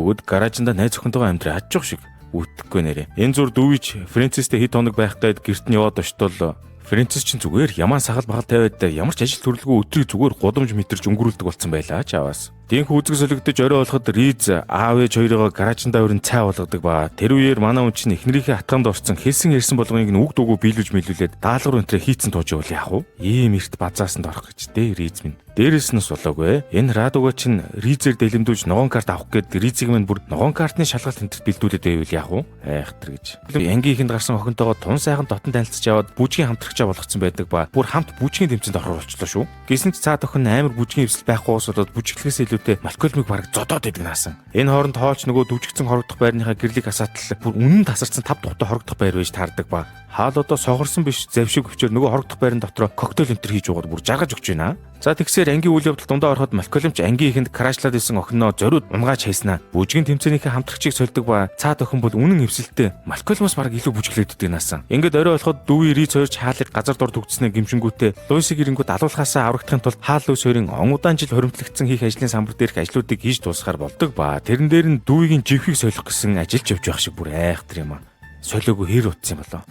Бөгөөд гаражинда найз охинтойгоо амьдраа аж шиг үтгэхгүй нэрээ. Энэ зур дүүвич Фрэнсистэй хэд хоног байх гээд гэрт нь яваад очтол Фрэнсис чинь зүгээр яман сахал бахал тавиад ямар ч ажил төрлгүй өдрийг зүгээр гудамж мэтэрч өнгөрүүлдэг болсон байлаа чаваас. Тинхүү үзэг солигдож орой болоход Риз аав ээж хоёроо гаражиндаа өрн цай болгодог ба. Тэр үеэр манай хүн чинь эхнэрийнхээ атгамд орсон хэлсэн ярьсан болгоныг нь үг дуугүй биелүүлж мэлүүлээд даалгавар өнтрээ хийцэн тууж явуул яах вэ? Ийм эрт базаасанд орох гэж дээ Риз минь. Дээрээс нь бас болоогүй. Энэ Радуга чинь Ризээр дэлэмдүүлж ногоон карт авах гээд Ризийг минь бүр ногоон картны шалгалт энтерт бэлдүүлээд байвал яах вэ? Айхтар гэж. Ангийн ихэнд гарсан охинтойгоо тун сайхан дотн танилцж яваад бүжгийн хамтрагчаа болгоцсон байдаг ба бүр хамт бүжгийн тэмцээнд орохор болчлоо шүү. Гэсэн ч цаад охин амар бүжгийн эвсэл байхгүйс болоод бүжиглэхээс илүүтэй Малкольмыг бараг зодоод идэг наасан. Энэ хооронд хоолч нөгөө дүжигдсэн хорогдох байрныхаа гэрлийг асаатал бүр үнэн тасарсан тав тухтай хорогдох байр байж таардаг ба. Хаал одоо сохорсон биш завшиг өвчөр нөгөө хорогдох байрын дотроо коктейл энтер хийж уугаад бүр жаргаж өгч байна. За тэгсээр ангийн үйл явдал дундаа ороход Малкольм ч ангийн ихэнд крашлаад исэн охиноо зориуд унгааж хайснаа. Бүжгийн тэмцээнийхээ хамтрагчийг сольдог ба цаад охин бол үнэн эвсэлтэй Малкольмоос бараг илүү бүжиглэгддэг наасан. Ингээд орой болоход дүүвий Риз хоёрч хаалыг газар дор түгдснээ гимшингүүтээ Луисыг ирэнгүүт алуулахаасаа аврагдахын тулд хаал Луис хоёрын он удаан жил хоримтлагдсан хийх ажлын самбар дээрх ажлуудыг хийж дуусгахаар болдог ба тэрэн дээр нь дүүвигийн живхийг солих гэсэн ажилч явж байх шиг бүр айхтар юм аа. Солиогүй хэр утсан юм болоо.